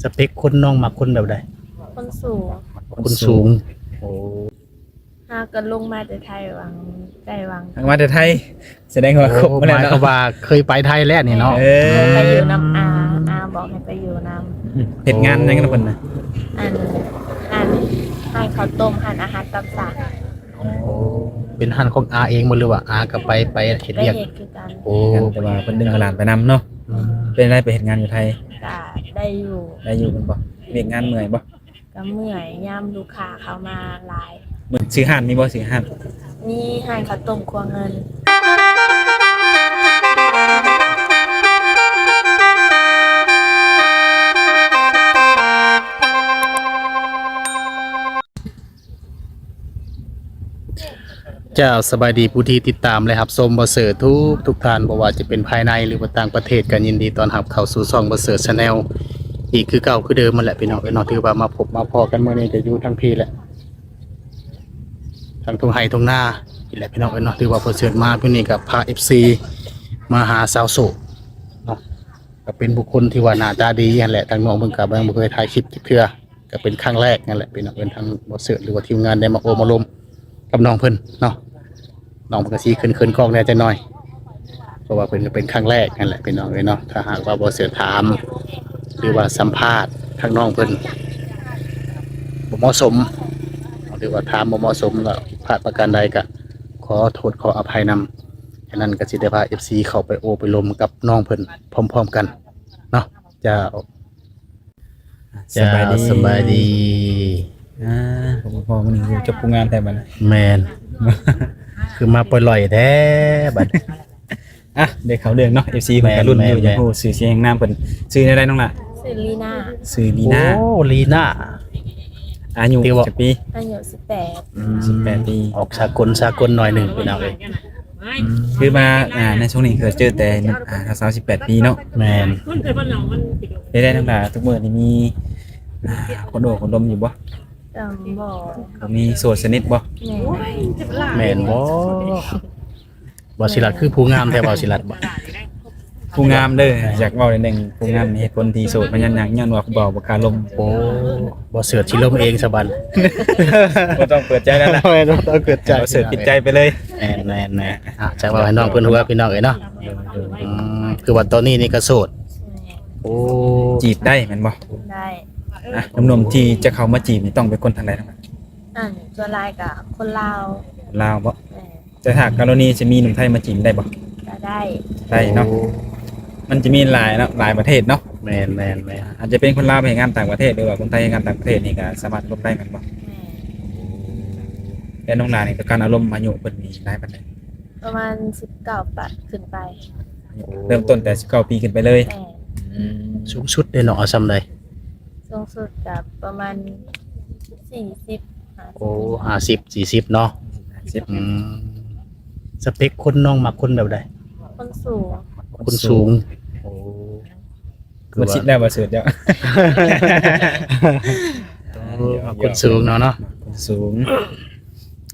ສະເປັກຄົນນ້ອງມັກຄົນແບບໃດ? ຄົນສູງ. ຄົນສູງ. ໂອ້ ຫາກໍລົງມາແຕ່ໄທຫວັງ ໄດ້ຫວັງ ມາແຕ່ໄທ ສະແດງວ່າ ໂອ້ ຄົບມາແລ້ວເນາະ ໝາຍຄວາມວ່າເຄີຍໄປໄທແລ້ວນີ້ເນາະ. ເອີ ໄປຢູ່ນຳອາ ອາບອກໃຫ້ໄປຢູ່ນຳ. ອືມ ເຮັດງານຫຍັງນະເພິ່ນນະ? ອັນ ຮ້ານ ຮ້ານເຂົ້າຕົ້ມ ຮ້ານອາຫານຕາມສັ່ງ. ໂອ້ ເປັນຮ້ານຂອງອາເອງບໍ່ ຫຼືວ່າອາກໍໄປ ໄປເຮັດວຽກ? ໄປເຮັດຄືກັນ. ໂອ້ ແຕ່ວ່າເພິ່ນດຶງເອົາຫຼານໄປນຳເນາະ. ອືມ ເປັນໃດໄປເຮັດງານຢູ່ໄທ? ກະໄດ້ຢູ່. ໄດ້ຢູ່ແມ່ນບໍ່? ວຽກງານເມື່ອຍບໍ່? ກໍເມື່ອຍ ຍາມລູກຄ້າເຂົ້າມາຫຼາຍ. ມັນຊື່ຮ້ານມີບໍ່? ຊື່ຮ້ານ ມີຮ້ານເຂົ້າຕົ້ມຄົວເງິນ. ເຈົ້າ ສະບາຍດີຜູ້ທີ່ຕິດຕາມ ແລະ ຮັບຊົມບໍ່ເສີດທຸກໆທ່ານ ບໍ່ວ່າຈະເປັນພາຍໃນ ຫຼືວ່າຕ່າງປະເທດ ກໍຍິນດີຕ້ອນຮັບເຂົ້າສູ່ຊ່ອງບໍ່ເສີດ Channel ອີກຄືເກົ່າຄືເດີມຫັ້ນແຫຼະພີ່ນ້ອງເອີຍເນາະ. ຖືວ່າມາພົບມາພໍ້ກັນມື້ນີ້ກໍຢູ່ທາງພີ້ແຫຼະ ທາງທົ່ງໄຮ່ທົ່ງນານີ້ແຫຼະພີ່ນ້ອງເອີຍເນາະ. ຖືວ່າບໍ່ເສີດມາມື້ນີ້ກໍພາ ເອັຟຊີ ມາຫາສາວໂສດເນາະ ກໍເປັນບຸກຄົນທີ່ວ່າໜ້າຕາດີຫັ້ນແຫຼະ. ທາງນ້ອງເພິ່ນກໍຍັງບໍ່ເຄີຍຖ່າຍຄລິບຈັກເທື່ອ ກໍເປັນຄັ້ງແລກນັ້ນແຫຼະພີ່ນ້ອງເອີຍ ທາງບໍ່ເສີດ ຫຼືວ່າທີມງານໄດ້ມາໂອ້ມາລົມກັບນ້ອງເພິ່ນເນາະ. ນ້ອງເພິ່ນກໍຊິເຂີນໆກ້ອງແດ່ຈັກໜ່ອຍ ເພາະວ່າເພິ່ນກໍເປັນຄັ້ງແລກນັ້ນແຫຼະພີ່ນ້ອງເອີຍເນາະ. ຖ້າຫາກວ່າບໍ່ເສີດຖາມ ຫຼືວ່າສຳພາດທາງນ້ອງເພິ່ນບໍ່ເໝາະສົມ ຫຼືວ່າຖາມບໍ່ເໝາະສົມ ແລ້ວຜິດພາດປະການໃດ ກໍຂໍໂທດຂໍອະໄພນຳ. ສະນັ້ນກໍຊິໄດ້ພາ ເອັຟຊີ ເຂົ້າໄປໂອ້ໄປລົມກັບນ້ອງເພິ່ນພ້ອມໆກັນເນາະ. ເຈົ້າ ເຈົ້າ ສະບາຍດີ ສະບາຍດີ. ອ່າ ພໍ່ມື້ນີ້ຮູ້ຈັກຜູ້ງາມແທ້ບັດນີ້. ແມ່ນ ຄືມາປ່ອຍລ່ອຍແທ້ບັດນີ້. ອ່ະ ໄດ້ເຂົ້າເລື່ອງເນາະ ເອັຟຊີ ເພິ່ນກໍລຸ້ນຢູ່ ແມ່ນໆໆ ຢາກຮູ້ຊື່ສຽງນາມເພິ່ນ. ຊື່ແນວໃດນ້ອງຫຼ້າ? ຊື່ລີນາ. ຊື່ລີນາ. ໂອ້ ລີນາ ອາຍຸຈັກປີ? ອາຍຸສິບແປດ. ອືມ ສິບແປດປີ ອອກສາກົນ ສາກົນໜ້ອຍໜຶ່ງພີ່ນ້ອງເອີຍ. ອືມ ຄືວ່າ ອ່າ ໃນຊ່ວງນີ້ເຄີຍເຈີແຕ່ ອ່າ ສາວສິບແປດປີເນາະ. ແມ່ນ. ເປັນໃດນ້ອງຫຼ້າ ທຸກມື້ນີ້ມີ ອ່າ ຄົນໂອ້ຄົນລົມຢູ່ບໍ່? ກໍບໍ່. ບໍ່ມີ. ໂສດສະໜິດບໍ່? ແມ່ນ. ແມ່ນບໍ່? ບ່າວສີລັດຄືຜູ້ງາມແທ້ ບ່າວສີລັດບໍ່? ຜູ້ງາມເດີ ຢາກເວົ້າໜ້ອຍໜຶ່ງ ຜູ້ງາມ. ເຫດຜົນທີ່ໂສດມາຍັງຍັງ ຍ້ອນວ່າຜູ້ບ່າວບໍ່ກ້າລົມ. ໂອ້ ບໍ່ເສີດຊິລົມເອງຊະບັດ. ບໍ່ຕ້ອງເປີດໃຈແລ້ວລະ. ແມ່ນ ບໍ່ຕ້ອງເປີດໃຈ ບໍ່ເສີດປິດໃຈໄປເລີຍ. ແມ່ນໆໆ. ອ່ະ ຈະເວົ້າໃຫ້ນ້ອງເພິ່ນຮູ້ພີ່ນ້ອງເອີຍເນາະ. ອືມ ຄືວ່າຕອນນີ້ນີ້ກໍໂສດ. ໂອ້ ຈີບໄດ້ແມ່ນບໍ່? ໄດ້. ອ່ະ ໜຸ່ມໆທີ່ຈະເຂົ້າມາຈີບນີ້ຕ້ອງເປັນຄົນທາງໃດ? ອັນ ສ່ວນຫຼາຍກໍຄົນລາວ. ລາວບໍ່? ແມ່ນ. ແຕ່ຖ້າກໍລະນີຈະມີໜຸ່ມໄທມາຈີບໄດ້ບໍ່? ກໍໄດ້. ໄດ້ເນາະ. ໂອ້ ມັນຈະມີຫຼາຍເນາະ ຫຼາຍປະເທດເນາະ. ແມ່ນໆໆ. ອາດຈະເປັນຄົນລາວໄປເຮັດງານຕ່າງປະເທດ ຫຼືວ່າຄົນໄທເຮັດງານຕ່າງປະເທດນີ້ກໍສາມາດລົມໄດ້ແມ່ນບໍ່? ແມ່ນ. ແລ້ວນ້ອງຫຼ້ານີ້ຕ້ອງການອາລົມອາຍຸເພິ່ນນີ້ຫຼາຍປານໃດ? ປະມານສິບເກົ້າປະ ຂຶ້ນໄປ. ໂອ້ ເລີ່ມຕົ້ນແຕ່ສິບເກົ້າປີຂຶ້ນໄປເລີຍ. ແມ່ນ. ອືມ ສູງສຸດເດ້ນ້ອງເອົາສ່ຳໃດ? ສູງສຸດກໍປະມານສີ່ສິບ ຫ້າສິບ. ໂອ້ ຫ້າສິບ ສີ່ສິບເນາະ. ຫ້າສິບ ຫ້າສິບ. ອືມ ສະເປັກຄົນນ້ອງມັກຄົນແບບໃດ? ຄົນສູງ. ຄົນສູງ. ໂອ້ ໝົດສິດແລ້ວ ບໍ່ເສີດແລ້ວ. ໂອ້ ມັກຄົນສູງເນາະ ເນາະ ຄົນສູງ.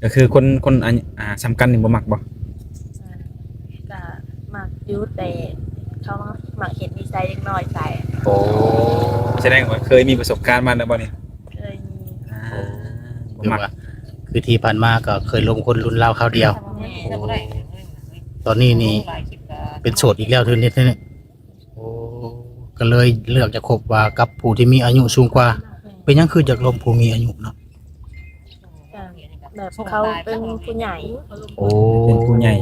ກໍຄືຄົນ ຄົນ ອາ ອາ ສ່ຳກັນນີ້ບໍ່ມັກບໍ່? ອ່າ ກະມັກຢູ່ ແຕ່ເຂົາມັກເຫັນນິໄສເດັກນ້ອຍໃສ່. ໂອ້ ສະແດງວ່າເຄີຍມີປະສົບການມາແລ້ວບໍ່ນີ້? ເຄີຍມີ. ອ່າ ບໍ່ມັກ. ຄືວ່າ ຄືທີ່ຜ່ານມາກໍເຄີຍລົມຄົນລຸ້ນລາວຄາວດຽວ. ແມ່ນ. ໂອ້ ຕອນນີ້ນີ້ເປັນໂສດອີກແລ້ວເທື່ອນີ້. ໂອ້ ກໍເລີຍເລືອກຈະຄົບວ່າກັບຜູ້ທີ່ມີອາຍຸສູງກວ່າ. ແມ່ນ. ເປັນຫຍັງຄືຢາກລົມຜູ້ມີອາຍຸເນາະ? ແບບເຂົາເປັນຜູ້ໃຫຍ່. ໂອ້ ເປັນຜູ້ໃຫຍ່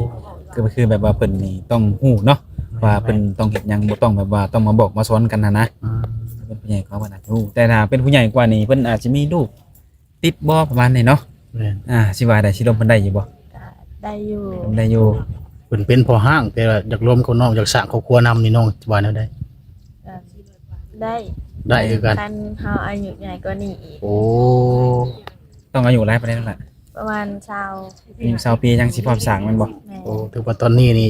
ກໍຄືແບບວ່າເພິ່ນນີ້ຕ້ອງຮູ້ເນາະ ແມ່ນ ວ່າເພິ່ນຕ້ອງເຮັດຫຍັງ ບໍ່ຕ້ອງແບບວ່າຕ້ອງມາບອກມາສອນກັນຫັ້ນນະ. ອືມ ເພິ່ນຜູ້ໃຫຍ່ເຂົາເພິ່ນອາດຈະຮູ້ ແຕ່ຖ້າເປັນຜູ້ໃຫຍ່ກວ່ານີ້ ເພິ່ນອາດຈະມີລູກ ຕິດບໍ່ ປະມານນີ້ເນາະ. ແມ່ນ. ອ່າ ຊິວ່າໄດ້ ຊິລົມເພິ່ນໄດ້ຢູ່ບໍ່? ກໍໄດ້ຢູ່. ໄດ້ຢູ່. ເພິ່ນເປັນພໍ່ຮ້າງ ແຕ່ວ່າຢາກລົມກັບນ້ອງ ຢາກສ້າງຄອບຄົວນຳນີ້ ນ້ອງວ່າແນວໃດ? ກໍໄດ້. ໄດ້ຄືກັນ. ຄັນເຮົາອາຍຸໃຫຍ່ກວ່ານີ້ອີກ. ໂອ້ ຕ້ອງອາຍຸຫຼາຍປານໃດນັ້ນລະ? ປະມານຊາວ. ອາຍຸຊາວປີຍັງຊິພ້ອມສ້າງແມ່ນບໍ່? ແມ່ນ. ໂອ້ ຖືວ່າຕອນນີ້ນີ້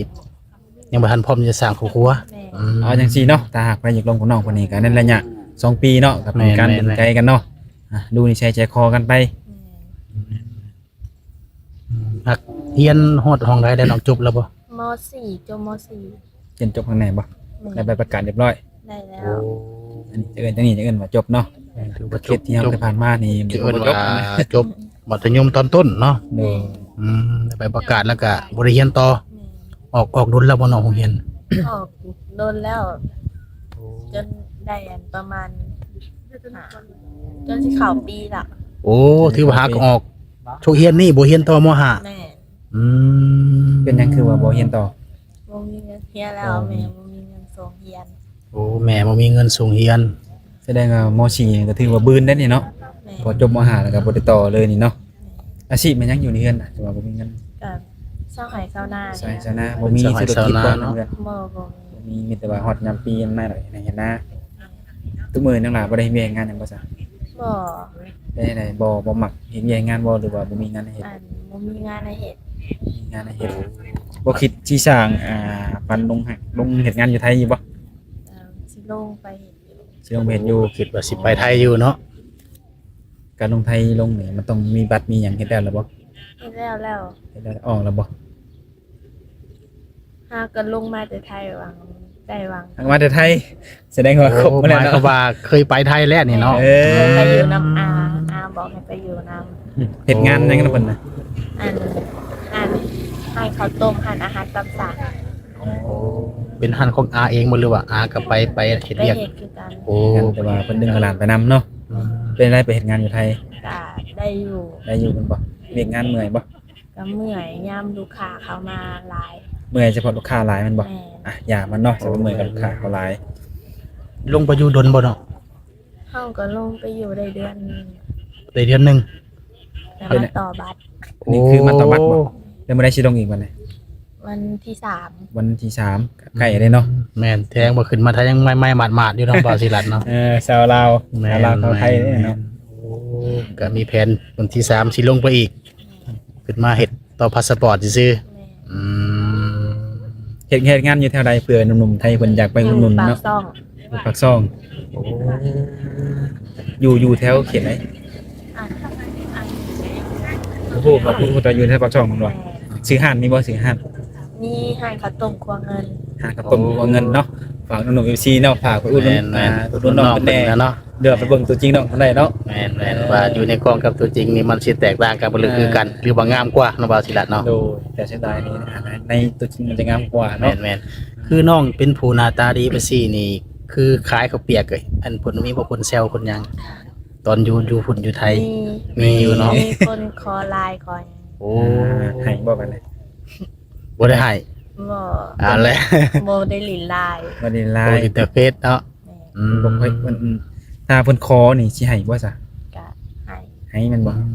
ຍັງບໍ່ທັນພ້ອມທີ່ຈະສ້າງຄອບຄົວ. ແມ່ນ. ອືມ ເອົາຈັ່ງຊີ້ເນາະ ຖ້າຫາກໃຜຢາກລົມກັບນ້ອງຄົນນີ້ກໍໃນໄລຍະສອງປີເນາະ ກໍເປັນການ ແມ່ນໆໆ ເບິ່ງໃຈກັນເນາະ. ອ່າ ດູນິໄສໃຈຄໍກັນໄປ. ແມ່ນ. ອືມ ຮັກຮຽນຮອດຫ້ອງໃດແລ້ວນ້ອງ ຈົບແລ້ວບໍ່? ມໍສີ່ ຈົບມໍສີ່. ຮຽນຈົບຂ້າງໃນບໍ່? ແມ່ນ. ໄດ້ໃບປະກາດຮຽບຮ້ອຍ? ໄດ້ແລ້ວ. ໂອ້ ອັນນີ້ຈະເອີ້ນ ອັນນີ້ຈະເອີ້ນວ່າຈົບເນາະ. ແມ່ນ ຖືວ່າຈົບ ເຂດທີ່ເຮົາ ຈົບ ໄດ້ຜ່ານມານີ້ ຈະເອີ້ນວ່າຈົບ ຈົບມັດທະຍົມຕອນຕົ້ນເນາະ. ໂດຍ ອືມ ໄດ້ໃບປະກາດແລ້ວກະບໍ່ໄດ້ຮຽນຕໍ່ ອອກ ອອກດົນແລ້ວບໍ່ເນາະໂຮງຮຽນ? ອອກດົນແລ້ວ ຈົນໄດ້ອັນປະມານ ຈົນຊິເຂົ້າປີລະ. ໂອ້ ຖືວ່າຫາກໍອອກ ຊ່ວງຮຽນນີ້ບໍ່ຮຽນຕໍ່ ມໍຫ້າ. ແມ່ນ. ອືມ ເປັນຫຍັງຄືວ່າບໍ່ຮຽນຕໍ່? ບໍ່ມີເງິນຮຽນແລ້ວ ແມ່ບໍ່ມີເງິນສົ່ງຮຽນ. ໂອ້ ແມ່ບໍ່ມີເງິນສົ່ງຮຽນ ສະແດງວ່າ ມໍສີ່ ກໍຖືວ່າບືນໄດ໋ນີ້ເນາະ. ແມ່ນ ພໍຈົບ ມໍຫ້າ ແລ້ວກໍບໍ່ໄດ້ຕໍ່ເລີຍນີ້ເນາະ. ອາຊີບແມ່ນຫຍັງຢູ່ໃນເຮືອນນະ ຖືວ່າບໍ່ມີເງິນ? ກໍຊາວໄຮ່ຊາວນາ. ຊາວໄຮ່ຊາວນາ ບໍ່ມີທຸລະກິດບໍ່ໃນເຮືອນ? ບໍ່ ບໍ່ມີ ມີແຕ່ວ່າຮອດຍາມປີມາແລ້ວເຮັດໄຮ່ເຮັດນາ. ທຸກມື້ນ້ອງຫຼ້າບໍ່ໄດ້ເຮັດວຽກເຮັດງານຫຍັງບໍ່ຊະ? ບໍ່. ເປັນຈັ່ງໃດ ບໍ່ ບໍ່ມັກເຮັດວຽກເຮັດງານບໍ່ ຫຼືວ່າບໍ່ມີງານໃຫ້ເຮັດ? ອັນ ບໍ່ມີງານໃຫ້ເຮັດ. ມີງານໃຫ້ເຮັດ ບໍ່ຄິດຊິສ້າງ ອ່າ ຝັນລົງ ລົງເຮັດງານຢູ່ໄທຢູ່ບໍ່? ເອີ ຊິລົງໄປເຮັດຢູ່. ຊິລົງໄປເຮັດຢູ່. ຄິດວ່າຊິໄປໄທຢູ່ເນາະ. ການລົງໄທລົງນີ້ ມັນຕ້ອງມີບັດມີຫຍັງ ເຮັດແລ້ວແລ້ວບໍ່? ເຮັດແລ້ວແລ້ວ. ເຮັດແລ້ວ ອອກແລ້ວບໍ່? ຫາກໍລົງມາແຕ່ໄທຫວັງ ໄດ້ຫວັງ ຫາມາແຕ່ໄທ ສະແດງວ່າ ໂອ້ ຄົບໝົດແລ້ວເນາະ. ໝາຍຄວາມວ່າເຄີຍໄປໄທແລ້ວນີ້ເນາະ. ເອີ ເຄີຍໄປຢູ່ນຳອາ ອາບອກໃຫ້ໄປຢູ່ນຳ. ເຮັດງານຫຍັງນະເພິ່ນນະ? ອັນ ຮ້ານ ຮ້ານເຂົ້າຕົ້ມ ຮ້ານອາຫານຕາມສັ່ງ. ໂອ້ ເປັນຮ້ານຂອງອາເອງບໍ່ ຫຼືວ່າອາກໍໄປ ໄປເຮັດວຽກ? ໄປເຮັດຄືກັນ. ໂອ້ ແຕ່ວ່າເພິ່ນດຶງເອົາຫຼານໄປນຳເນາະ. ອືມ ເປັນໃດໄປເຮັດງານຢູ່ໄທ? ກໍໄດ້ຢູ່. ໄດ້ຢູ່ແມ່ນບໍ່? ວຽກງານເມື່ອຍບໍ່? ກໍເມື່ອຍ ຍາມລູກຄ້າເຂົ້າມາຫຼາຍ. ເມື່ອຍສະເພາະລູກຄ້າຫຼາຍແມ່ນບໍ່? ແມ່ນ. ອ່ະ ຢ່າມັນເນາະ ສະເພາະເມື່ອຍກັບລູກຄ້າເຂົາຫຼາຍ. ລົງໄປຢູ່ດົນບໍ່ເນາະ? ເຮົາກໍລົງໄປຢູ່ໄດ້ເດືອນໜຶ່ງ. ໄດ້ເດືອນໜຶ່ງ ແລ້ວມາຕໍ່ບັດ. ໂອ້ ນີ້ຄືມາຕໍ່ບັດບໍ່? ແລ້ວມື້ໃດຊິລົງອີກບັດນີ້? ວັນທີສາມ. ວັນທີສາມ ໃກ້ແລ້ວເນາະ. ແມ່ນ ແທງບໍ່ຂຶ້ນມາໄທ ຍັງໄໝ້ໆໝາດໆຢູ່ເນາະ ບ່າວສີລັດເນາະ. ເອີ ຊາວລາວ ແມ່ນ ຊາວລາວຊາວໄທເດ້ເນາະ. ໂອ້ ກໍມີແຜນວັນທີສາມຊິລົງໄປອີກ ຂຶ້ນມາເຮັດຕໍ່ພາສະປອດຊື່ໆ. ແມ່ນ. ອືມ ເຮັດ ເຮັດງານຢູ່ແຖວໃດ ເພື່ອໜຸ່ມໆໄທເພິ່ນຢາກໄປອຸດໜູນເນາະ? ຢູ່ປາກຊ່ອງ. ໂອ້ ຢູ່ ຢູ່ແຖວເຂດໃດ? ອັນ ອັນ ບໍ່ຮູ້ ບໍ່ຮູ້ ແຕ່ຢູ່ແຖວປາກຊ່ອງແມ່ນບໍ່? ແມ່ນ. ຊື່ຮ້ານມີບໍ່? ຊື່ຮ້ານ ມີຮ້ານເຂົ້າຕົ້ມຄົວເງິນ. ຮ້ານເຂົ້າຕົ້ມຄົວເງິນເນາະ. ໂອ້ ຝາກໜຸ່ມໆ ເອັຟຊີ ເນາະ ຝາກໄປອຸດໜູນ. ແມ່ນ ອຸດໜູນນ້ອງເພິ່ນແດ່ເນາະ. ດຽວໄປເບິ່ງຕົວຈິງນ້ອງເພິ່ນໄດ້ເນາະ. ແມ່ນໆ ວ່າຢູ່ໃນກ້ອງກັບຕົວຈິງນີ້ມັນຊິແຕກຕ່າງກັນບໍ່ ຫຼືຄືກັນ ຫຼືວ່າງາມກວ່າເນາະ ບ່າວສີລັດເນາະ? ໂດຍ ແຕ່ເສຍດາຍນີ້ ໃນຕົວຈິງມັນຈະງາມກວ່າເນາະ. ແມ່ນໆ ຄືນ້ອງເປັນຜູ້ໜ້າຕາດີປານຊີ້ນີ້ ຄືຂາຍເຂົ້າປຽກ ອັນເພິ່ນມີບໍ່ຄົນແຊວຄົນຫຍັງ ຕອນຢູ່ ຢູ່ພຸ້ນຢູ່ໄທ? ມີ ມີຢູ່ເນາະ. ມີຄົນຂໍໄລນ໌ຂໍຫຍັງ. ໂອ້ ອ່າ ໃຫ້ບໍ່ບັດນີ້? ບໍ່ໄດ້ໃຫ້. ບໍ່ ອ່າ ແລ້ວ ບໍ່ໄດ້ຫຼິ້ນໄລນ໌ ບໍ່ໄດ້ຫຼິ້ນໄລນ໌ ບໍ່ຫຼິ້ນແຕ່ເຟສເນາະ. ອືມ ບໍ່ຄ່ອຍ ເພິ່ນ ຖ້າເພິ່ນຂໍນີ້ຊິໃຫ້ບໍ່ຊະ? ກະໃຫ້ ໃຫ້ແມ່ນບໍ່? ອືມ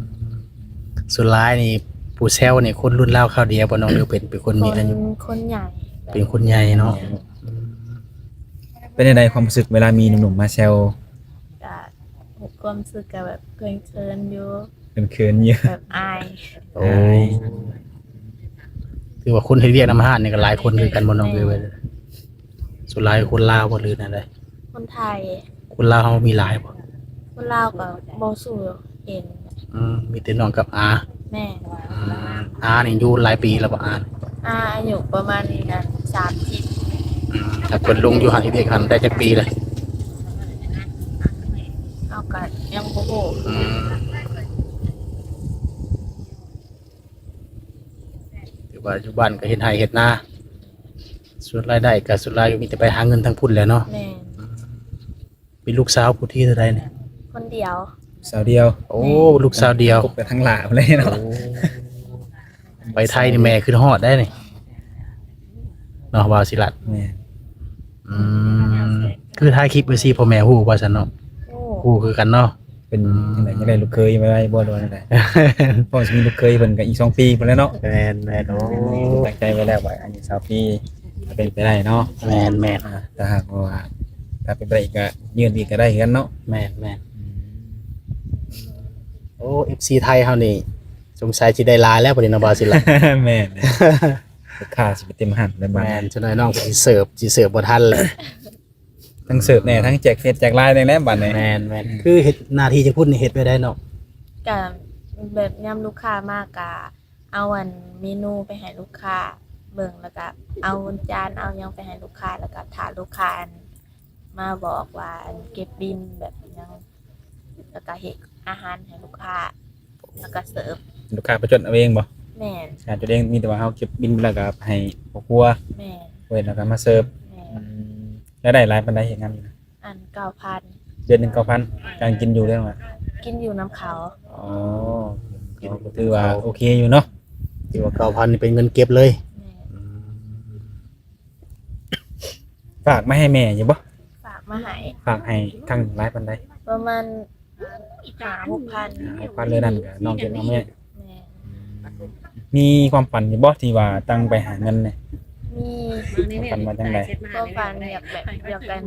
ສ່ວນຫຼາຍນີ້ຜູ້ແຊວນີ້ຄົນລຸ້ນລາວຄາວດຽວບໍ່ນ້ອງ ຫຼືເປັນ ເປັນຄົນມີອາຍຸ? ຄົນ ຄົນໃຫຍ່. ເປັນຄົນໃຫຍ່ເນາະ. ເປັນຈັ່ງໃດຄວາມຮູ້ສຶກເວລາມີໜຸ່ມໆມາແຊວ? ກະຄວາມຮູ້ສຶກກະແບບເຂີນໆຢູ່. ເຂີນໆຢູ່ ແບບອາຍ. ໂອ້ ອາຍ ຖືວ່າຄົນເຮັດວຽກນຳຮ້ານນີ້ກໍຫຼາຍຄົນຄືກັນບໍ່ນ້ອງ? ແມ່ນ. ສ່ວນຫຼາຍຄົນລາວບໍ່ ຫຼືແນວໃດ? ຄົນໄທ. ຄົນລາວເຮົາມີຫຼາຍບໍ່? ຄົນລາວກໍບໍ່ສູ້ເຫັນ. ອືມ ມີແຕ່ນ້ອງກັບອາ. ແມ່ນ. ອືມ ອານີ້ຢູ່ຫຼາຍປີແລ້ວບໍ່? ອາ ອາອາຍຸປະມານນີ້ນະ ສາມສິບ. ອືມ ຖ້າເພິ່ນລົງຢູ່ຫັ້ນເຮັດວຽກຫັ້ນໄດ້ຈັກປີແລ້ວ? ເຮົາກໍຍັງບໍ່ຮູ້. ອືມ ຖືວ່າຢູ່ບ້ານກໍເຮັດໄຮ່ເຮັດນາ ສ່ວນລາຍໄດ້ກໍສ່ວນຫຼາຍກໍມີແຕ່ໄປຫາເງິນທາງພຸ້ນແຫຼະເນາະ. ແມ່ນ. ເປັນລູກສາວຜູ້ທີເທົ່າໃດນີ້? ຄົນດຽວ. ສາວດຽວ. ໂອ້ ແມ່ນ. ລູກສາວດຽວ ຄົບກັນທັງຫຼ້າພຸ້ນເລີຍເນາະ. ໂອ້ ໄປໄທນີ້ແມ່ຄິດຮອດໄດ໋ນີ້ເນາະ ບ່າວສີລັດ. ແມ່ນ. ອືມ ຄືຖ່າຍຄລິບໄວ້ຊິ ພໍ່ແມ່ຮູ້ວ່າຊັ້ນເນາະ. ຮູ້ ຮູ້ຄືກັນເນາະ. ເປັນຈັ່ງໃດ ອືມ ຢາກໄດ້ລູກເຂີຍໄວໆບໍ່ ຫຼືວ່າຈັ່ງໃດ? ພໍຊິມີລູກເຂີຍເພິ່ນກໍອີກສອງປີພຸ້ນແຫຼະເນາະ. ແມ່ນໆ. ໂອ້ ຕັ້ງໃຈໄວ້ແລ້ວວ່າອາຍຸຊາວປີ ເປັນໄປໄດ້ເນາະ. ແມ່ນໆ. ອ່າ ຖ້າຫາກວ່າ ຖ້າເປັນໄປໄດ້ກໍຍື່ນອີກກໍໄດ້ຄືກັນເນາະ. ແມ່ນໆ. ອືມ ໂອ້ ເອັຟຊີໄທເຮົານີ້ສົງໄສຊິໄດ້ຫຼາຍແລ້ວບັດນີ້ເນາະ ບ່າວສີລັດ. ແມ່ນ. ລູກຄ້າຊິໄປເຕັມຮ້ານແລ້ວບັດນີ້. ແມ່ນ. ຈັກໜ້ອຍນ້ອງກໍຊິເສີບ ຊິເສີບບໍ່ທັນແລ້ວ. ທັງເສີບແດ່ ທັງແຈກເຟສແຈກໄລນ໌ແດ່ແຫຼະບັດນີ້. ແມ່ນໆ. ອືມ ຄືເຮັດໜ້າທີ່ເຈົ້າພຸ້ນນີ້ເຮັດແບບໃດນ້ອງ? ກະແບບຍາມລູກຄ້າມາກະເອົາອັນເມນູໄປໃຫ້ລູກຄ້າເບິ່ງ ແລ້ວກະເອົາຈານເອົາຫຍັງໄປໃຫ້ລູກຄ້າ ແລ້ວກະຖ້າລູກຄ້າອັນ ມາບອກວ່າ ອັນ ເກັບບິນແບບຫຍັງ ແລ້ວກະເຮັດອາຫານໃຫ້ລູກຄ້າ ແລ້ວກະເສີບ. ລູກຄ້າໄປຈົດເອົາເອງບໍ່? ແມ່ນ. ອາ ຈົດເອງ ມີແຕ່ວ່າເຮົາເກັບບິນແລ້ວກະໃຫ້ພໍ່ຄົວ. ແມ່ນ. ເວີດແລ້ວກະມາເສີບ. ແມ່ນ. ອືມ ລາຍໄດ້ຫຼາຍປານໃດເຮັດງານນີ້ນະ? ອັນ ເກົ້າພັນ. ເດືອນໜຶ່ງເກົ້າພັນ ການກິນຢູ່ເດ້ລະ? ກິນຢູ່ນຳເຂົາ. ອໍ ກໍຖືວ່າໂອເຄຢູ່ເນາະ. ຖືວ່າເກົ້າພັນນີ້ເປັນເງິນເກັບເລີຍ. ແມ່ນ. ອືມ ຝາກມາໃຫ້ແມ່ຢູ່ບໍ່? ຝາກມາໃຫ້. ຝາກໃຫ້ຄັ້ງຫຼາຍປານໃດ? ປະມານຫ້າຫົກພັນ. ຫ້າຫົກພັນ ເລີຍນັ້ນກະນ້ອງເກັບເອົາແມ່. ແມ່ນ. ມີຄວາມຝັນຢູ່ບໍ່ທີ່ວ່າຕັ້ງໄປຫາເງິນນີ້? ມີ. ຄວາມຝັນວ່າຈັ່ງໃດ? ຄວາມຝັນຢາກແບບ ຢາກ ອັນ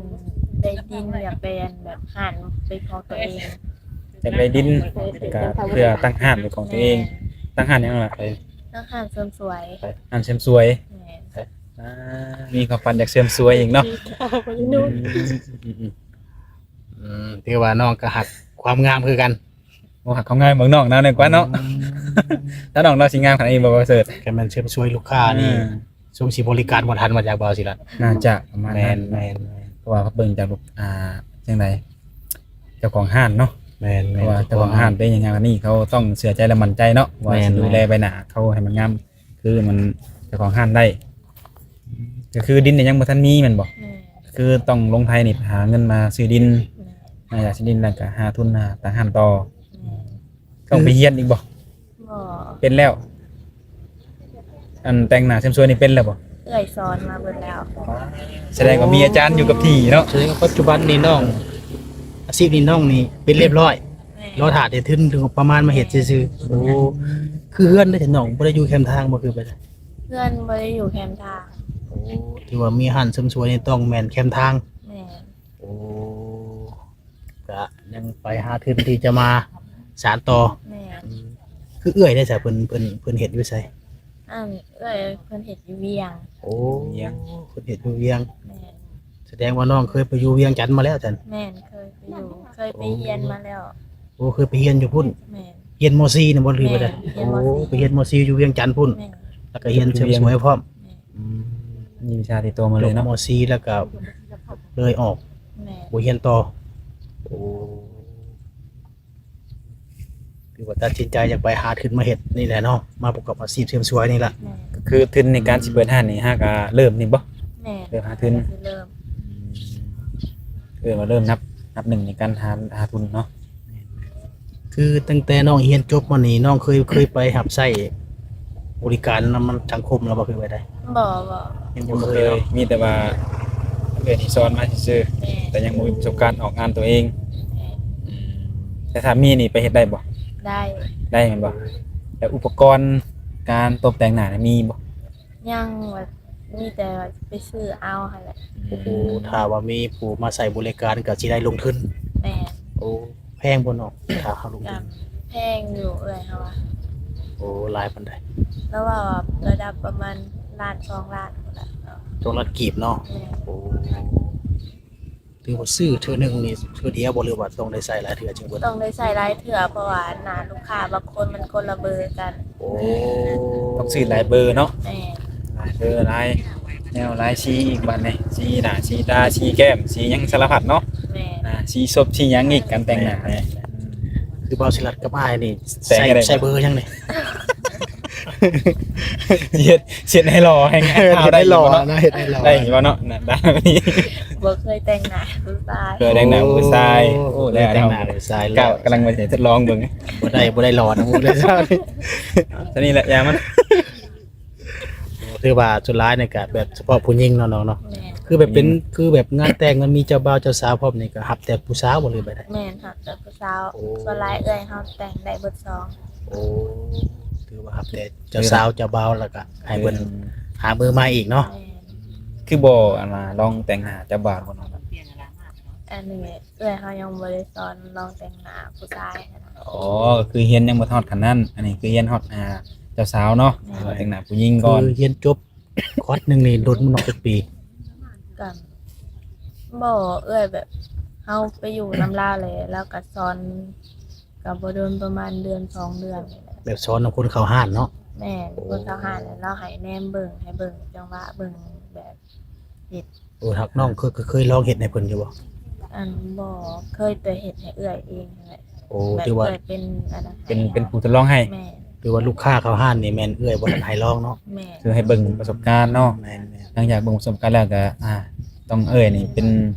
ໄດ້ດິນ ຢາກໄດ້ ອັນ ແບບຮ້ານເປັນຂອງຕົວເອງ. ຢາກໄດ້ດິນ ກະເພື່ອຕັ້ງຮ້ານເປັນຂອງຕົວເອງ. ແມ່ນ. ຕັ້ງຮ້ານຫຍັງລະ? ຕັ້ງຮ້ານເສີມສວຍ. ຮ້ານເສີມສວຍ. ແມ່ນ. ອ່າ ມີຄວາມຝັນຢາກເສີມສວຍອີກເນາະ. ອືມ ອືມ ອືມ ອືມ ຖືວ່ານ້ອງກໍຮັກຄວາມງາມຄືກັນ. ໂອ້ ຮັກຄວາມງາມເບິ່ງນ້ອງນຳແດ່ກວ່າເນາະ. ອືມ ຖ້ານ້ອງລາວຊິງາມຂະໜາດນີ້ບໍ່ປະເສີດ? ຄັນແມ່ນເສີມສວຍລູກຄ້ານີ້ ອືມ ຊົງຊິບໍລິການບໍ່ທັນວ່າຈາກບໍ່ຊິລະ. ໜ້າຈະປະມານນັ້ນ. ແມ່ນ ແມ່ນ ແມ່ນ. ເພາະວ່າເບິ່ງຈາກລູກ ອ່າ ຈັ່ງໃດ ເຈົ້າຂອງຮ້ານເນາະ. ແມ່ນ ແມ່ນ. ເພາະວ່າເຈົ້າຂອງຮ້ານເປັນຫຍັງອັນນີ້ ເຂົາຕ້ອງເຊື່ອໃຈ ແລະ ໝັ້ນໃຈເນາະ ວ່າ ແມ່ນ ຊິດູແລໃບໜ້າເຂົາໃຫ້ມັນງາມ ຄືມັນເຈົ້າຂອງຮ້ານໄດ້. ກໍຄືດິນນີ້ຍັງບໍ່ທັນມີແມ່ນບໍ່? ແມ່ນ. ຄືຕ້ອງລົງໄທນີ້ ໄປຫາເງິນມາຊື້ດິນ. ແມ່ນ. ມາຢາກຊື້ດິນແລ້ວກໍຫາທຶນຫາຕັ້ງຮ້ານຕໍ່. ແມ່ນ. ຕ້ອງໄປຮຽນອີກບໍ່? ບໍ່. ເປັນແລ້ວ? ອັນແຕ່ງໜ້າເສີມສວຍນີ້ເປັນແລ້ວບໍ່? ເອື້ອຍສອນມາເບິດແລ້ວ. ສະແດງວ່າມີອາຈານຢູ່ກັບທີ່ເນາະ. ສະແດງວ່າປັດຈຸບັນນີ້ນ້ອງ ອາຊີບນີ້ນ້ອງນີ້ເປັນຮຽບຮ້ອຍ. ແມ່ນ. ລໍຖ້າແຕ່ທຶນ ປະມານມາເຮັດຊື່ໆ. ໂອ້ ຄືເຮືອນເດ້ນ້ອງ ບໍ່ໄດ້ຢູ່ແຄມທາງບໍ່ ຄືໄປ? ເຮືອນບໍ່ໄດ້ຢູ່ແຄມທາງ. ໂອ້ ຖືວ່າມີຮ້ານເສີມສວຍນີ້ຕ້ອງແມ່ນແຄມທາງ. ແມ່ນ. ໂອ້ ກະຍັງໄປຫາທຶນທີ່ຈະມາສານຕໍ່. ແມ່ນ. ອືມ ຄືເອື້ອຍໄດ້ສະ ເພິ່ນ ເພິ່ນ ເພິ່ນເຮັດຢູ່ໃສ? ອັນ ເອື້ອຍເພິ່ນເຮັດຢູ່ວຽງ. ໂອ້ ວຽງ. ເພິ່ນເຮັດຢູ່ວຽງ. ແມ່ນ. ສະແດງວ່ານ້ອງເຄີຍໄປຢູ່ວຽງຈັນມາແລ້ວຊັ້ນ? ແມ່ນ ເຄີຍໄປຢູ່ ເຄີຍໄປຮຽນມາແລ້ວ. ໂອ້ ເຄີຍໄປຮຽນຢູ່ພຸ້ນ? ແມ່ນ. ຮຽນ ມໍສີ່ ນະບໍ່ ຫຼືວ່າໃດ? ແມ່ນ ຮຽນ ມໍສີ່. ໂອ້ ໄປຮຽນ ມໍສີ່ ຢູ່ວຽງຈັນພຸ້ນ. ແມ່ນ. ແລ້ວກໍຮຽນເສີມສວຍພ້ອມ. ແມ່ນ. ອືມ ມີວິຊາຕິດຕົວມາເລີຍເນາະ. ຈົບ ມໍສີ່ ແລ້ວກໍເລີຍອອກ. ແມ່ນ. ບໍ່ຮຽນຕໍ່. ໂອ້ ຖືວ່າຕັດສິນໃຈຢາກໄປຫາທຶນມາເຮັດນີ້ແຫຼະເນາະ ມາປະກອບອາຊີບເສີມສວຍນີ້ລະ. ແມ່ນ. ກໍຄືທຶນໃນການຊິເປີດຮ້ານນີ້ ຫາກະເລີ່ມນີ້ບໍ່? ແມ່ນ. ເລີ່ມຫາທຶນ. ເລີ່ມ ອືມ ເລີ່ມວ່າເລີ່ມນັບ ນັບໜຶ່ງໃນການຫາ ຫາທຶນເນາະ. ຄືຕັ້ງແຕ່ນ້ອງຮຽນຈົບມານີ້ ນ້ອງເຄີຍ ເຄີຍໄປຮັບໃຊ້ບໍລິການນຳສັງຄົມແລ້ວບໍ່? ເຄີຍໄປໄດ້? ບໍ່ ບໍ່. ຍັງບໍ່ເຄີຍເນາະ. ມີແຕ່ວ່າເອື້ອຍນີ້ສອນມາຊື່ໆ. ແມ່ນ. ແຕ່ຍັງບໍ່ມີປະສົບການອອກງານຕົວເອງ. ແມ່ນ. ອືມ ແຕ່ຖ້າມີນີ້ໄປເຮັດໄດ້ບໍ່? ໄດ້. ໄດ້ແມ່ນບໍ່? ແລ້ວອຸປະກອນການຕົບແຕ່ງໜ້ານີ້ມີບໍ່? ຍັງ ວ່າມີແຕ່ວ່າໄປຊື້ເອົາຫັ້ນແຫຼະ. ໂອ້ ຖ້າວ່າມີຜູ້ມາໃຊ້ບໍລິການກໍຊິໄດ້ລົງທຶນ. ແມ່ນ. ໂອ້ ແພງບໍ່ນ້ອງ ຖ້າເຮົາລົງທຶນ? ແພງຢູ່ເອື້ອຍເຮົາວ່າ. ໂອ້ ຫຼາຍປານໃດ? ລາວວ່າລະດັບປະມານລ້ານສອງລ້ານພຸ້ນແຫຼະ. ສອງລ້ານກີບເນາະ? ແມ່ນ. ໂອ້ ຖືວ່າຊື້ເທື່ອໜຶ່ງນີ້ເທື່ອດຽວບໍ່ ຫຼືວ່າຕ້ອງໄດ້ໃຊ້ຫຼາຍເທື່ອຈຶ່ງເບິດ? ຕ້ອງໄດ້ໃຊ້ຫຼາຍເທື່ອ ເພາະວ່າໜ້າລູກຄ້າບາງຄົນມັນຄົນລະເບີກັນ. ໂອ້ ຕ້ອງຊື້ຫຼາຍເບີເນາະ. ແມ່ນ. ຫຼາຍເບີ ຫຼາຍແນວ ຫຼາຍສີອີກບາດນີ້ ສີໜ້າ ສີຕາ ສີແກ້ມ ສີຫຍັງສາລະພັດເນາະ. ແມ່ນ. ອ່າ ສີສົບ ສີຫຍັງອີກ ການແຕ່ງໜ້າ. ແມ່ນ. ອືມ ຄືບ່າວສີລັດກັບອ້າຍນີ້ ແຕ່ງໃຫ້ໄດ້ ໃສ່ເບີຫຍັງນີ້? ເຮັດ ເຮັດໃຫ້ຫຼໍ່ແຮງ ເຮັດໃຫ້ຫຼໍ່ເນາະ ເນາະ ເຮັດໃຫ້ຫຼໍ່ ໄດ້ຢູ່ບໍ່ເນາະ ໜ້າຕານີ້? ບໍ່ເຄີຍແຕ່ງໜ້າຜູ້ຊາຍ. ເຄີຍແຕ່ງໜ້າຜູ້ຊາຍ. ໂອ້ ໂອ້ ໄດ້ແຕ່ງໜ້າຜູ້ຊາຍແລ້ວ ກຳລັງວ່າຊິທົດລອງເບິ່ງ. ບໍ່ໄດ້ ບໍ່ໄດ້ຫຼໍ່ນຳຜູ້ຊາຍ. ຊະນີ້ແຫຼະ ຢ່າມັນ. ຖືວ່າສ່ວນຫຼາຍນີ້ກະແບບສະເພາະຜູ້ຍິງເນາະນ້ອງເນາະ. ແມ່ນ. ຄືແບບເປັນ ຜູ້ຍິງ ຄືແບບງານແຕ່ງມັນມີເຈົ້າບ່າວເຈົ້າສາວພ້ອມນີ້ ກະຮັບແຕ່ຜູ້ສາວບໍ່ ຫຼືແບບໃດ? ແມ່ນ ຮັບແຕ່ຜູ້ສາວ. ໂອ້ ສ່ວນຫຼາຍເອື້ອຍເຮົາແຕ່ງໄດ້ເບິດສອງ. ໂອ້ ຖືວ່າຮັບແຕ່ເຈົ້າສາວເຈົ້າບ່າວ ແລ້ວກະໃຫ້ເພິ່ນ ອືມ ຫາມືໃໝ່ອີກເນາະ. ແມ່ນ. ຄືບໍ່ ອັນວ່າລອງແຕ່ງໜ້າເຈົ້າບ່າວບໍ່ນ້ອງ? ອັນນີ້ເອື້ອຍເຮົາຍັງບໍ່ໄດ້ສອນລອງແຕ່ງໜ້າຜູ້ຊາຍຫັ້ນນະ. ອໍ ກໍຄືຮຽນຍັງບໍ່ຮອດຂັ້ນນັ້ນ ອັນນີ້ຄືຮຽນຮອດ ອ່າ ເຈົ້າສາວເນາະ. ແມ່ນ. ແຕ່ງໜ້າຜູ້ຍິງກ່ອນ. ຄືຮຽນຈົບຄອດໜຶ່ງນີ້ດົນບໍ່ນ້ອງ ຈັກປີ? ກະບໍ່ເອື້ອຍ ແບບເຮົາໄປຢູ່ນຳລາວແຫຼະ ລາວກະສອນ ກະບໍ່ດົນ ປະມານເດືອນສອງເດືອນນີ້ແຫຼະ. ແບບສອນນຳຄົນເຂົ້າຮ້ານເນາະ? ແມ່ນ. ໂອ້ ຄົນເຂົ້າຮ້ານ ແລ້ວລາວໃຫ້ແນມເບິ່ງ ໃຫ້ເບິ່ງຈັງຫວະ ເບິ່ງແບບເຮັດ ໂອ້ ຮັກນ້ອງ ເຄີຍ ເຄີຍລອງເຮັດໃຫ້ເພິ່ນຢູ່ບໍ່? ອັນ ບໍ່ ເຄີຍແຕ່ເຮັດໃຫ້ເອື້ອຍເອງຫັ້ນແຫຼະ. ໂອ້ ແບບ ຖືວ່າເອື້ອຍເປັນອັນນັ້ນ ເປັນ ໃຫ້ ເປັນຜູ້ທົດລອງໃຫ້. ແມ່ນ. ຖືວ່າລູກຄ້າເຂົ້າຮ້ານນີ້ແມ່ນເອື້ອຍບໍ່ທັນໃຫ້ລອງເນາະ. ແມ່ນ. ຄືໃຫ້ເບິ່ງປະສົບການເນາະ. ແມ່ນໆ. ຫຼັງຈາກເບິ່ງປະສົບການແລ້ວກໍ ອ່າ ຕ້ອງເອື້ອຍນີ້ເປັນ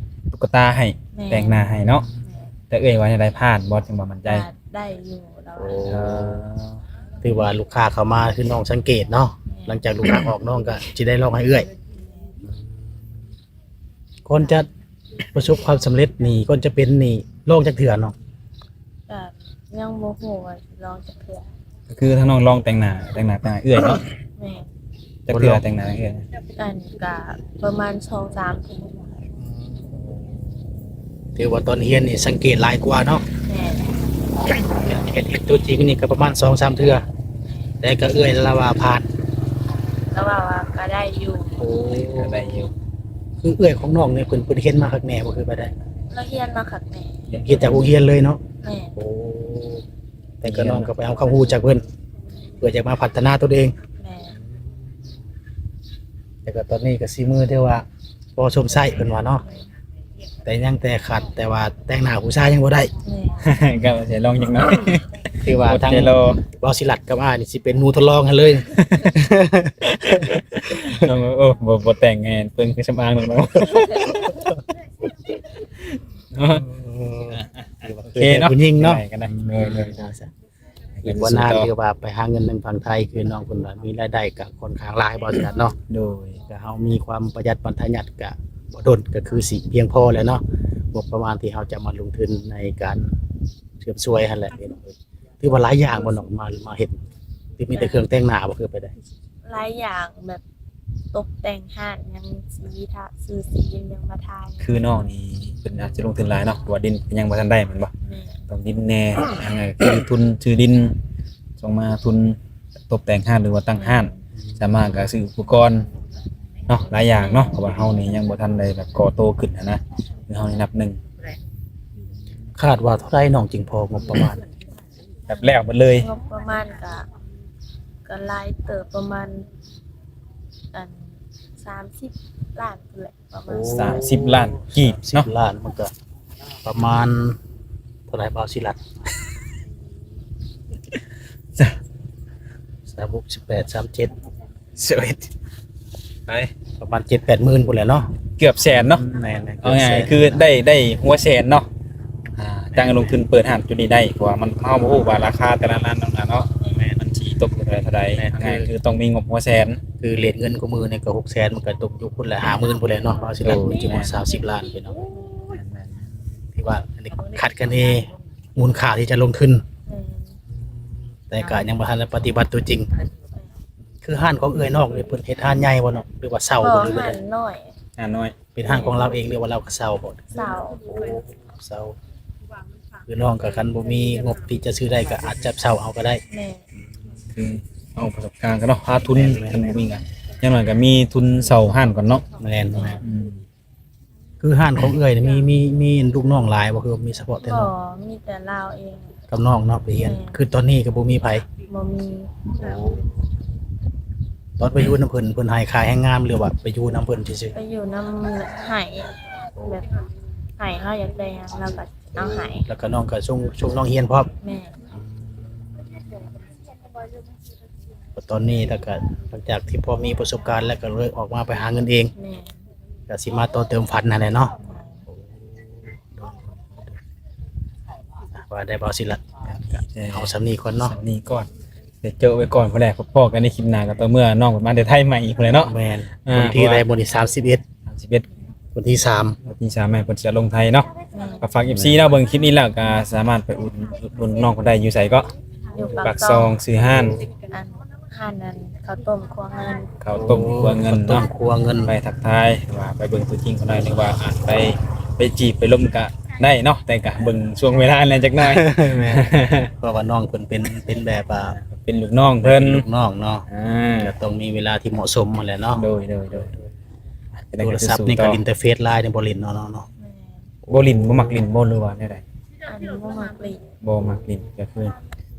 ຕຸກກະຕາໃຫ້ ແມ່ນ. ແຕ່ງໜ້າໃຫ້ເນາະ. ແມ່ນ. ແຕ່ເອື້ອຍວ່າແນວໃດ ຜ່ານບໍ່ ຈຶ່ງວ່າໝັ້ນໃຈ? ກໍໄດ້ຢູ່ແລ້ວ. ໂອ້ ເອີ ຖືວ່າລູກຄ້າເຂົ້າມາ ຄືນ້ອງສັງເກດເນາະ. ແມ່ນ. ຫຼັງຈາກລູກຄ້າອອກ ນ້ອງກໍຊິໄດ້ລອງໃຫ້ເອື້ອຍ. ກ່ອນຈະປະສົບຄວາມສຳເລັດນີ້ ກ່ອນຈະເປັນນີ້ ລອງຈັກເທື່ອເນາະ? ກໍຍັງບໍ່ຮູ້ວ່າຊິລອງຈັກເທື່ອ. ກໍຄືທາງນ້ອງລອງແຕ່ງໜ້າ ແຕ່ງໜ້າ ແຕ່ງໜ້າເອື້ອຍເນາະ. ແມ່ນ. ຈັກເທື່ອແຕ່ງໜ້າເອື້ອຍ? ອັນ ກະປະມານສອງສາມເທື່ອ. ຖືວ່າຕອນຮຽນນີ້ສັງເກດຫຼາຍກວ່າເນາະ. ແມ່ນ. ເຫັນ ເຫັນຕົວຈິງນີ້ກໍປະມານສອງສາມເທື່ອ. ແຕ່ກໍເອື້ອຍລາວວ່າຜ່ານ ລາວວ່າ ວ່າກໍໄດ້ຢູ່. ໂອ້ ກໍໄດ້ຢູ່. ຄືເອື້ອຍຂອງນ້ອງນີ້ ເພິ່ນ ເພິ່ນຮຽນມາຄັກແນ່ບໍ່ ຄືໄປໄດ້? ລາວຮຽນມາຄັກແນ່. ຮຽນຈາກໂຮງຮຽນເລີຍເນາະ? ແມ່ນ. ໂອ້ ແຕ່ກໍນ້ອງກໍໄປເອົາຄວາມຮູ້ຈາກເພິ່ນ ເພື່ອຈະມາພັດທະນາຕົນເອງ. ແມ່ນ. ແຕ່ກໍຕອນນີ້ກໍສີມືຖືວ່າພໍຊົມໃຊ້ເພິ່ນວ່າເນາະ. ແມ່ນ. ແຕ່ຍັງແຕ່ຂາດແຕ່ວ່າແຕ່ງໜ້າຜູ້ຊາຍຍັງບໍ່ໄດ້. ແມ່ນ. ກໍຊິລອງຈັກໜ້ອຍ. ຖືວ່າທາງ ບໍ່ຊິລັດກັບອ້າຍນີ້ຊິເປັນໜູທົດລອງຫັ້ນເລີຍ. ໂອ້ ບໍ່ ບໍ່ແຕ່ງແມ່ນເພິ່ນເຄື່ອງສຳອາງເນາະ. ໂອເຄເນາະ ຜູ້ຍິງເນາະ. ໂດຍ ໂດຍ ໂດຍ. ອີກບໍ່ນານຄືວ່າໄປຫາເງິນທາງຝັ່ງໄທ ຄືນ້ອງເພິ່ນວ່າມີລາຍໄດ້ກໍຄ່ອນຂ້າງຫຼາຍ ບໍ່ຊິລັດເນາະ. ໂດຍ. ກໍເຮົາມີຄວາມປະຢັດມັດທະຍັດ ກໍບໍ່ດົນກໍຄືຊິພຽງພໍແລ້ວເນາະ ງົບປະມານທີ່ເຮົາຈະມາລົງທຶນໃນການເສີມສວຍຫັ້ນແຫຼະ. ຖືວ່າຫຼາຍຢ່າງບໍ່ນ້ອງ ມາ ມາເຮັດ ຫຼືມີແຕ່ເຄື່ອງແຕ່ງໜ້າບໍ່ ຄືໄປໄດ້? ຫຼາຍຢ່າງ ແບບຕົກແຕ່ງຮ້ານ ຫຍັງ ສີທາ ຊື້ສີຫຍັງມາທາ. ຄືນ້ອງນີ້ເພິ່ນອາດຈະລົງທຶນຫຼາຍເນາະ ເພາະວ່າດິນກໍຍັງບໍ່ທັນໄດ້ແມ່ນບໍ່? ແມ່ນ. ຕ້ອງດິນແດ່ ຫາຄືທຶນຊື້ດິນ ສົ່ງມາທຶນຕົກແຕ່ງຮ້ານ ຫຼືວ່າຕັ້ງຮ້ານ. ແມ່ນ. ສາມາດກໍຊື້ອຸປະກອນເນາະ ຫຼາຍຢ່າງເນາະ ເພາະວ່າເຮົານີ້ຍັງບໍ່ທັນໄດ້ແບບກໍ່ໂຕຂຶ້ນຫັ້ນນະ ຄືເຮົານີ້ນັບໜຶ່ງ. ຄາດວ່າເທົ່າໃດນ້ອງຈຶ່ງພໍງົບປະມານ? ແບບແລ້ວໝົດເລີຍ. ງົບປະມານກະ ກະຫຼາຍເຕີບ ປະມານ ອັນ ສາມສິບລ້ານພຸ້ນແຫຼະ ປະມານ. ໂອ້ ສາມສິບລ້ານກີບເນາະ. ສາມສິບລ້ານ ມັນກະປະມານເທົ່າໃດ ບ່າວສີລັດ? ສາມຫົກສິບແປດ ສາມເຈັດ ສິບເອັດ ໄປ ປະມານເຈັດແປດໝື່ນພຸ້ນແຫຼະເນາະ. ເກືອບແສນເນາະ. ແມ່ນໆ. ເອົາງ່າຍ ເກືອບແສນ ຄືໄດ້ ໄດ້ຫົວແສນເນາະ. ອ່າ ຕັ້ງລົງທຶນເປີດຮ້ານຈຸດນີ້ໄດ້ ເພາະວ່າມັນ ເຮົາບໍ່ຮູ້ວ່າລາຄາແຕ່ລະຮ້ານນັ້ນນະເນາະ. ແມ່ນ. ມັນຊິຕົກຢູ່ເທົ່າໃດ ເທົ່າໃດ. ແມ່ນ. ເອົາງ່າຍ ຄື ຄືຕ້ອງມີງົບຫົວແສນ. ຄືເລດເງິນຄູ່ມື້ນີ້ກໍຫົກແສນ ມັນກໍຕົກຢູ່ພຸ້ນແຫຼະ ຫ້າໝື່ນພຸ້ນແຫຼະເນາະ. ວ່າຊິໄດ້ ໂດຍ ຈິງວ່າ ແມ່ນ ສາມສິບລ້ານພີ່ນ້ອງ. ແມ່ນໆ. ຖືວ່າອັນນີ້ຄາດຄະເນມູນຄ່າທີ່ຈະລົງທຶນ. ແມ່ນ. ແຕ່ກໍຍັງບໍ່ທັນໄດ້ປະຕິບັດຕົວຈິງ. ຄືຮ້ານຂອງເອື້ອຍນ້ອງນີ້ ເພິ່ນເຮັດຮ້ານໃຫຍ່ບໍ່ນ້ອງ ຫຼືວ່າເຊົ່າບໍ່ ຫຼືວ່າ ຮ້ານນ້ອຍ ຮ້ານນ້ອຍ. ເປັນຮ້ານຂອງລາວເອງ ຫຼືວ່າລາວກໍເຊົ່າບໍ່? ເຊົ່າ. ໂອ້ ເຊົ່າ. ຄືນ້ອງກໍຄັນບໍ່ມີງົບທີ່ຈະຊື້ໄດ້ ກໍອາດຈະເຊົ່າເອົາກໍໄດ້. ແມ່ນ. ຄືເອົາປະສົບການກັນເນາະ ຫາທຶນ. ແມ່ນໆ. ຄັນບໍ່ມີກໍ ຢ່າງໜ້ອຍກໍມີທຶນເຊົ່າຮ້ານກ່ອນເນາະ. ແມ່ນ. ອືມ. ຄືຮ້ານຂອງເອື້ອຍນີ້ ມີ ມີ ມີລູກນ້ອງຫຼາຍບໍ່ ຄືວ່າມີສະເພາະແຕ່ນ້ອງ? ບໍ່ ມີແຕ່ລາວເອງກັບນ້ອງເນາະໄປຮຽນ. ແມ່ນ. ຄືຕອນນີ້ກໍບໍ່ມີໃຜ? ບໍ່ມີ. ໂອ້ ຕອນໄປຢູ່ນຳເພິ່ນ ເພິ່ນໃຫ້ຄ່າແຮງງານ ຫຼືວ່າໄປຢູ່ນຳເພິ່ນຊື່ໆ? ໄປຢູ່ນຳ ໃຫ້ ແບບໃຫ້ເຮົາຢາກໄດ້ຫຍັງ ລາວກໍເອົາໃຫ້. ແລ້ວກໍນ້ອງກໍສົ່ງ ສົ່ງນ້ອງຮຽນພ້ອມ? ແມ່ນ. ຕອນນີ້ແລ້ວກໍ ຫຼັງຈາກທີ່ພໍມີປະສົບການແລ້ວ ກໍເລີຍອອກມາໄປຫາເງິນເອງ. ແມ່ນ. ກະຊິມາຕໍ່ເຕີມຝັນຫັ້ນແຫຼະເນາະ. ວ່າໄດ້ ບ່າວສີລັດ ເອົາສ່ຳນີ້ກ່ອນເນາະ. ສ່ຳນີ້ກ່ອນ ດຽວໂຈະໄວ້ກ່ອນພຸ້ນແຫຼະ. ພໍ້ກັນໃນຄລິບໜ້າ ກໍຕໍ່ເມື່ອນ້ອງເພິ່ນມາແຕ່ໄທໃໝ່ອີກພຸ້ນແຫຼະເນາະ. ແມ່ນ. ອ່າ ວັນທີໃດມື້ນີ້ ສາມສິບເອັດ ວັນທີສາມ ວັນທີສາມແມ່ນເພິ່ນຈະລົງໄທເນາະ. ແມ່ນ. ກໍຝາກ ເອັຟຊີ ເນາະ ເບິ່ງຄລິບນີ້ແລ້ວກໍສາມາດໄປອຸດໜູນນ້ອງເພິ່ນໄດ້ຢູ່ໃສເກາະ? ຢູ່ປາກຊ່ອງ. ປາກຊ່ອງ ຊື່ຮ້ານ ອັນ ຮ້ານນັ້ນ ເຂົ້າຕົ້ມຄົວເງິນ. ເຂົ້າຕົ້ມຄົວເງິນເນາະ. ເຂົ້າຕົ້ມຄົວເງິນ. ໄປທັກທາຍ ວ່າໄປເບິ່ງຕົວຈິງເພິ່ນໜ້ອຍ ຫຼືວ່າອາດໄປ ໄປຈີບໄປລົມກະໄດ້ເນາະ ແຕ່ກະເບິ່ງຊ່ວງເວລາແດ່ຈັກໜ້ອຍ. ແມ່ນ. ເພາະວ່ານ້ອງເພິ່ນເປັນ ເປັນແບບວ່າ ເປັນລູກນ້ອງເພິ່ນ. ເປັນລູກນ້ອງເນາະ. ອ່າ ກະຕ້ອງມີເວລາທີ່ເໝາະສົມຫັ້ນແຫຼະເນາະ. ໂດຍ ໂດຍ ໂດຍ. ໂທລະສັບນີ້ກະຫຼິ້ນແຕ່ເຟສໄລນ໌ນີ້ ບໍ່ຫຼິ້ນເນາະ ເນາະ. ບໍ່ຫຼິ້ນ ບໍ່ມັກຫຼິ້ນບໍ່ ຫຼືວ່າແນວໃດ? ອັນ ບໍ່ມັກຫຼິ້ນ. ບໍ່ມັກຫຼິ້ນ ກໍຄື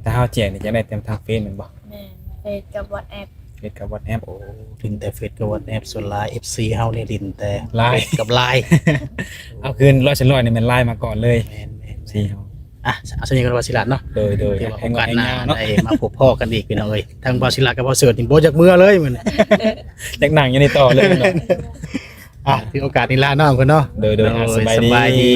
ຖ້າເຮົາແຈກນີ້ ຈະໄດ້ແຕ່ທາງເຟສແມ່ນບໍ່? ແມ່ນ ເຟສກັບວັອດແອັບ. ເຟສກັບວັອດແອັບ ໂອ້ ຫຼິ້ນແຕ່ເຟສກັບວັອດແອັບ ສ່ວນຫຼາຍ ເອັຟຊີ ເຮົານີ້ຫຼິ້ນແຕ່ ລາຍ ເຟສກັບລາຍ ເອົາຄືນຮ້ອຍສ່ວນຮ້ອຍນີ້ແມ່ນລາຍມາກ່ອນເລີຍ ແມ່ນໆ ເອັຟຊີເຮົາ ອ່ະເອົາສ່ຳນີ້ກ່ອນວ່າຊິລາດເນາະ ໂດຍໂດຍ ຖືວ່າໂອກາດໜ້າ ເນາະ ໄດ້ມາພົບພໍ້ກັນອີກພີ່ນ້ອງເອີຍ ທັງບ່າວສິລາກັບບ່າວເສີດນີ້ບໍ່ຢາກເມືອເລີຍມື້ນີ້ ຢາກນັ່ງຢູ່ນີ້ຕໍ່ເລີຍເນາະ ອ່ະຖືໂອກາດນີ້ລານ້ອງເພິ່ນເນາະ ໂດຍໂດຍ ອ່ະ ໂດຍ ສະບາຍ ສະບາຍ ດີ ດີ